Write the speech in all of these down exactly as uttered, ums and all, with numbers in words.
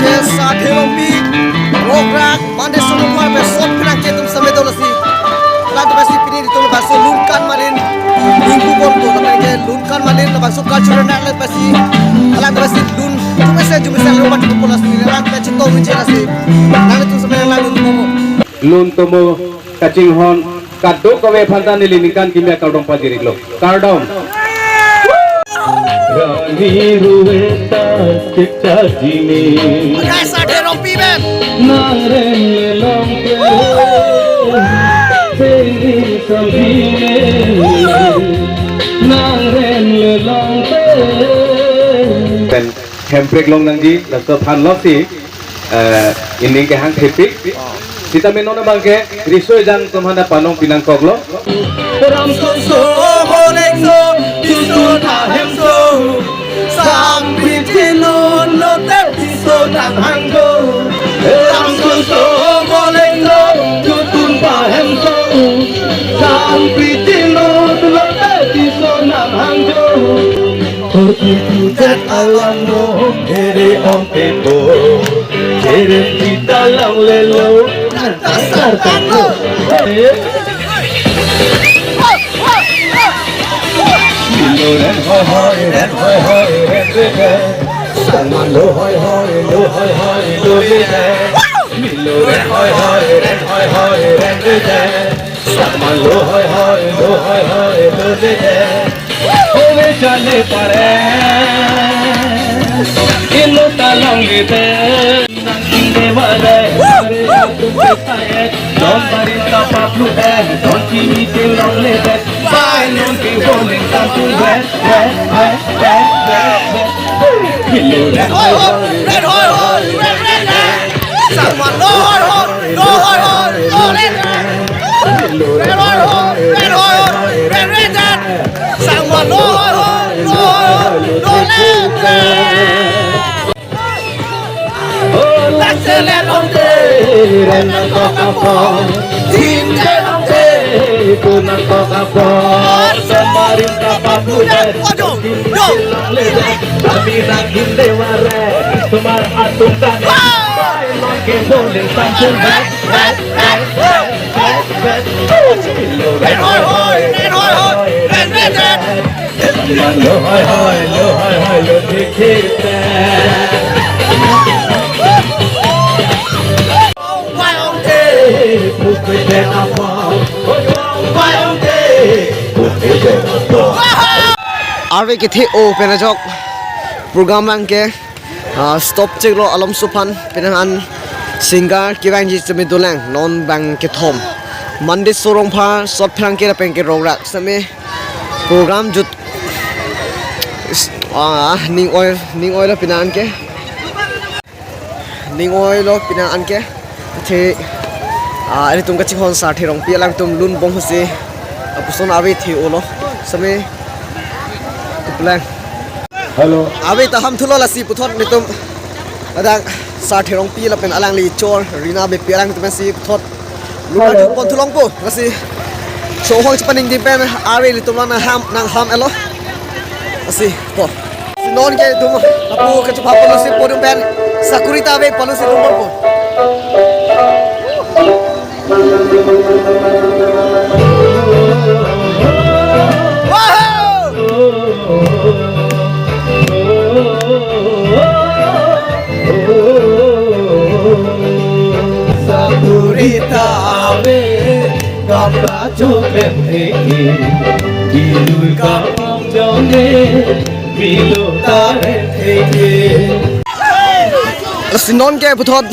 Ke Sarthe Rongpi, Rongrak, Mande Sorongphar pen sot pherangke atum same do lasi. Alanglitum pensi pini itum labangso Lunkan Malin, Lungku Borto, lapen ke Lunkan Malin, labangso cultural night lapen pensi, alanglitum pensi lun, arjumesen, arjumesen, lun pati pola sini, alanglitum pensi to unji lasi. Alanglitum same alanglitum. Lun tomo kachinghon kadokave aphanta neli ningkan kimi akardom pajir-iklo. Kardom. Rani ruwe ta cipta jini. Oke, Sarthe Rongpi pen. Nang rem le long ke. Seni sambi le. Nang rem le long ke. Pen hemprek long nangji, laso aphan longsi, eh, ining kehang thepik. Sitame non abangke riso-ejang atum aphanta panong pinangkoklo. Ramson so, Moleng so, Tisso Tha Hem so, Sangpri Chinun lote Tisso nanghangjo. Ramson so, Moleng so, Jutun Pahem so, Sangpri Chinun lote Tisso nanghangjo. Horti putet alam mo, here ongte po. Kerem kita lang lelo, nang tasar tanglo. Milo ren hoi hoi, ren hoi hoi, ren ren ren. Sangman lo hoi hoi, lo hoi hoi, lo ren ren. Milo ren hoi hoi, ren hoi hoi, ren ren ren. Sangman lo hoi hoi, lo hoi hoi, lo ren ren. Ove chale pare. Ino ta long ite. Nang kinde vare. Don barim ta paplu e. Don kimi te long le de. Bai non ki bowling ta tu ve, ve, ve, ve, ve, ve. Hello, red hoi hoi, red hoi hoi, red red red. Sangma lo hoi hoi, lo hoi hoi, lo red red. Red hoi hoi, red hoi hoi, red red red. Sangma lo hoi hoi, lo hoi hoi, lo red red. Oh, la se le long te, ren nangkok apor. Tin te long te, ko nangkok apor. Samarin kapakudan. Ojo, yo. Kami nang hinde vare, tumar atum kami. Bai long ke bowling sampun bai, bai, bai, bai, bai, bai. Ren hoi hoi, ren hoi hoi, ren ren ren. Lo hoi hoi, lo hoi hoi, lo thik thik te. Arve kethe-o pen ajok program abangke, ah, stop cheklo, alomso aphan penang an singer kevangji sitame dolang, non bang kethom. Mande Sorongphar, sot pherangke lapen ke Rongrak sitame program jut, ah, ning oi, ning oilo penang an ke. Ning oilo penang an ke. Athe, ah, ilitum kachinghon Sarthe Rongpi alangtum lun bom hose. Lapuson ave the-olo. Sitame. Tuplang. Hello. Ave ta ham thulo lasi puthot nelitum. Adang Sarthe Rongpi lapen alangli chor Rina Beypi alangtum si puthot. Lun arju pon thu longpo, lasi. So hong chepaningje pen, ave ilitum nang ham, nang ham-elo. Lasi, po. Si non ke itum, lapu kachepha pon si podium pen, sakuri ta ave pon si lun pon po. Wahoo! Sakuri ta ave, gamla choklet thengke, bilui kapong jone, bilo ta ren thengke. Lasi non ke puthot,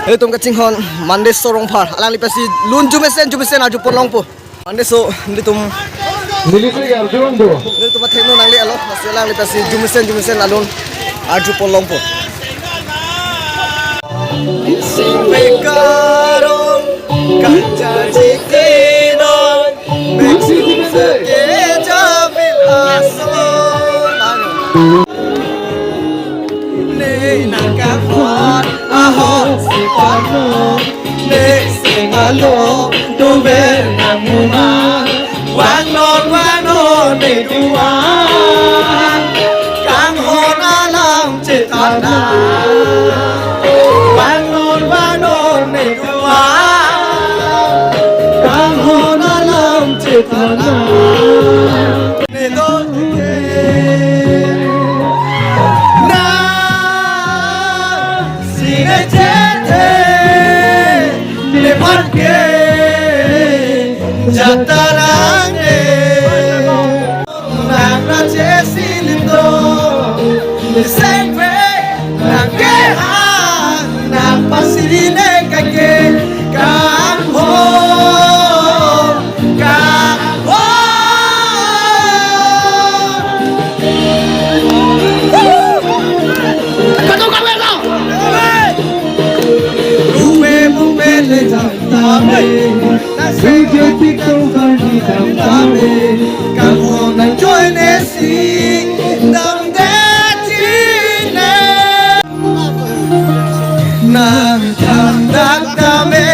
ilitum kachinghon, Mande Sorongphar, alangli pensi lun arjumesen, arjumesen arju pon longpo. Mande so, nelitum. Neli si arju longpo. Nelitum athengno nangle-elo, lasi alangli pensi arjumesen, arjumesen alun arju pon longpo. Sing pekarong, kanja jikinon, beksung seke jamil ason. Ne nangkahon ahok si pano, ne sengalo dover nangmumang, vangnon vangnon ne duan, kanghon alam chetana. Ne do te na sine chete ne phan ke jatarang ne. Nang na che silindo ne sengve nang ke ha nang pasine kake kang ho kang ho. Katu kang ho. Rupe mupe le jam tame. Sujeti ko karni dam tame. Kang ho nang join e si dam de chine. Nang than dak tame,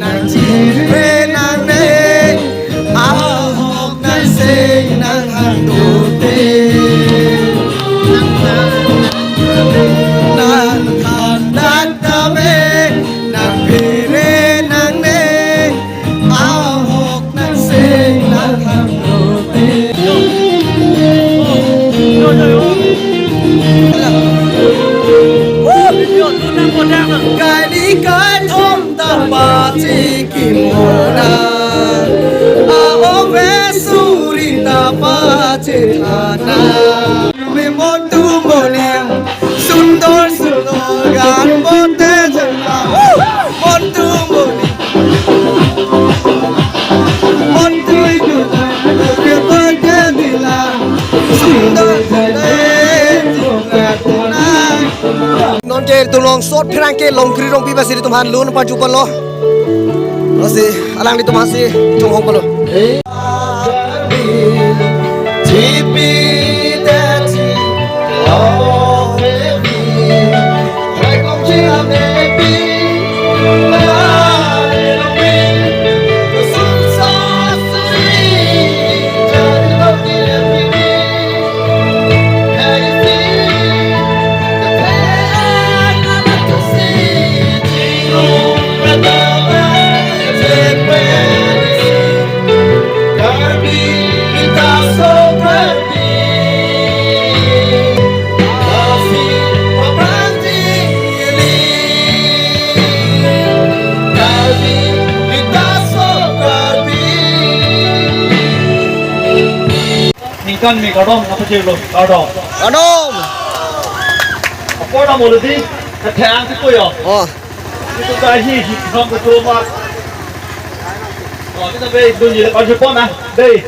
nang chire nang ne. Ahok nang seng nang hang dote. Nang than dak tame, nang phere nang ne. Ahok nang seng nang hang dote. Kali kai thom ta pachikimona. Aove suri ta pachithana. Me montu moning sundor sundor gan bote jana. Montu moning. Montu itu ke bote dila. Sundor sundor sundor. Non ke tulong sot pherangke Longkri Rongpi basi itum aphan lun panju palo. Lasi alanglitum aphansi chonghong palo. Ningkan me kardom, apa sih lo? Kardom. Kardom. Apa nama lo di? Kethang itu ya. Oh. Itu tadi si Krom ketua mak. Oh, kita be dun je, panju pon ah. Be.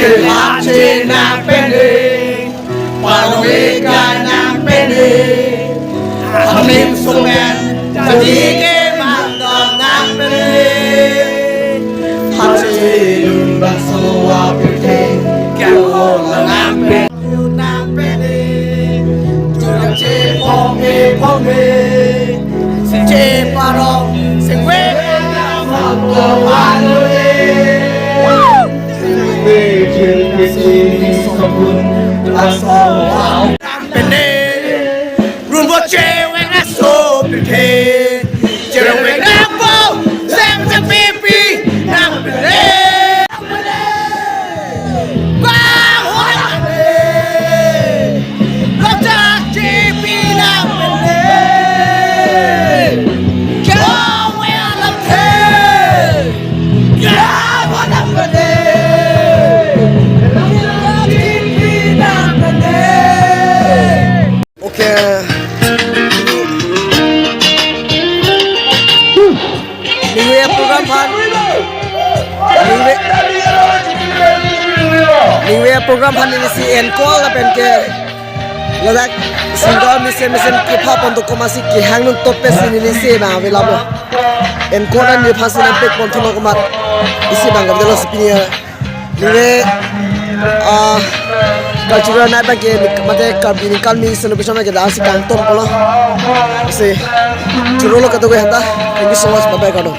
Pache nang pene, paloe ka nang pene, hamlim sumen, tadi ke mandon nang pene, hache dun bangso apirthe, kya ho nang pene, nang pene, juram che phongme phongme, sing che parong, sing we, nang pene. Pene, rumbo cheweng aso pene, cheweng Ke, ningve program aphan, ningve, ningve program aphan nelisi enkol lapen ke ladak singer mesen mesen kepha pon dokok masi kehang nung topet si nelisi bang ave labo. Enkol an nephan si nangpek pon thuno komat isi bang kave dolo si pini, ningve, ah, cultural night bang ke mate Karbi ningkan mi celebration bang ke dasi kangton polo. Si churolo kado ke hanta. Thank you so much. Bye bye kado.